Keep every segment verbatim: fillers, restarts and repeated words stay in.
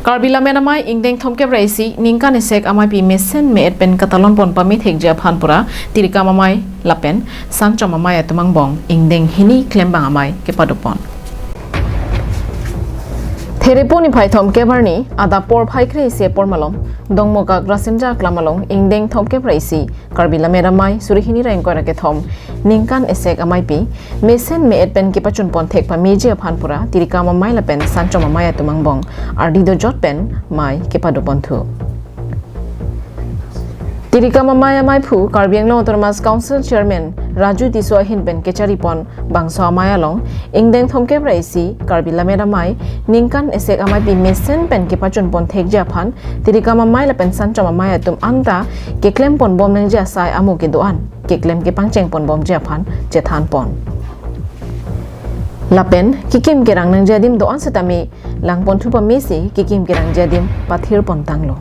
Karbi Lammet Amei ingdeng thomkep ra isi ningkan esek ameipi mesen me-et pen katalon pon pame thekji aphan pura tirikam amei lapen sanchom amei atum angbong ingdeng hini klembang amei kepado pon. Therepo niphai thomkep arni adap porphai kre-isi apor malom Dongmukak Rasimja Aklam along ingdeng thomkep ra isi Karbi Lammet Amei suri hini ra ingkoi ra kethom ningkan esek ameipi mesen me-et pen kepachun pon thek pameji aphan pura tirikam amei lapen sanchom amei atum angbong ardi dojot pen mei kepado ponthu. Tirikam amei ameiphu Karbi Anglong Autonomous Council Chairman Raju Tisso ahin pen kechari pon bangso amei along ingdeng thomkep ra isi Karbi Lammet Amei ningkan esek ameipi mesen pen kepachun pon thekji aphan tirikam amei lapen sanchom amei atum anta keklem pon bom nangji asai amo kedo-an keklem kepangcheng pon bomji aphan chethan pon. Lapen kekim kerang nangji adim do-an setame lang ponthu pamesi kekim kerangji adim pathir pon tanglo.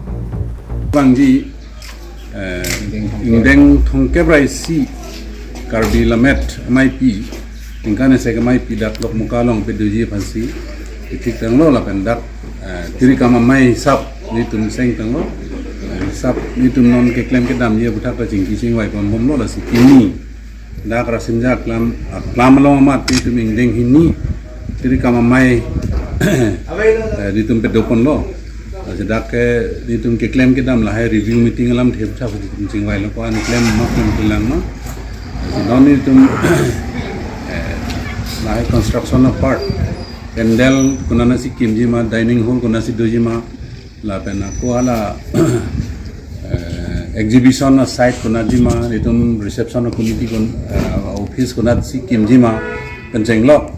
Bangji eh, ingdeng thomkep ra isi Karbi Lammet Ameipi ningkan esek ameipi dak Dokmoka along pedoji aphansi ithik tanglo lapen dak eh, tirikam amei hisap nelitum seng tanglo. Eh, hisap nelitum non keklem kedamji aputhak ta chingki chingvai pon bomlo, lasi pini dak Rasimja Aklam, Aklam along amat nelitum ingdeng hini tirikam amei eh, nelitum pedo ponlo. Lasi dak ke nelitum keklem kedam lahai review meeting alamthe aputhak nelitum chingvailo, ko-an klem ma, klem kelang ma. Lasi non nelitum eh, lahai construction apart, pandal konatsi kimji ma, dining hall konatsi doji ma, lapen ako hala eh, exhibition aside konatji ma, nelitum reception committee kon eh, office konatsi kimji ma, pen chenglok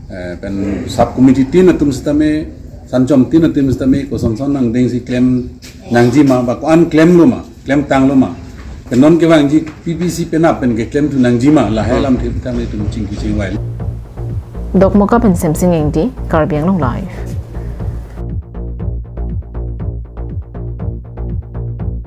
eh, pen sub committee tin atum setame, sanchom tin atum setame kosonson angdengsi klem nangji ma, ba ko-an klemlo ma, klem tanglo ma, pen non kevangji P P C penap pen keklemthu nangji ma, lahai alamthe aputhak nelitum chingki chingvai. Dokmoka pen Semsing Engti, Karbi Anglong Live.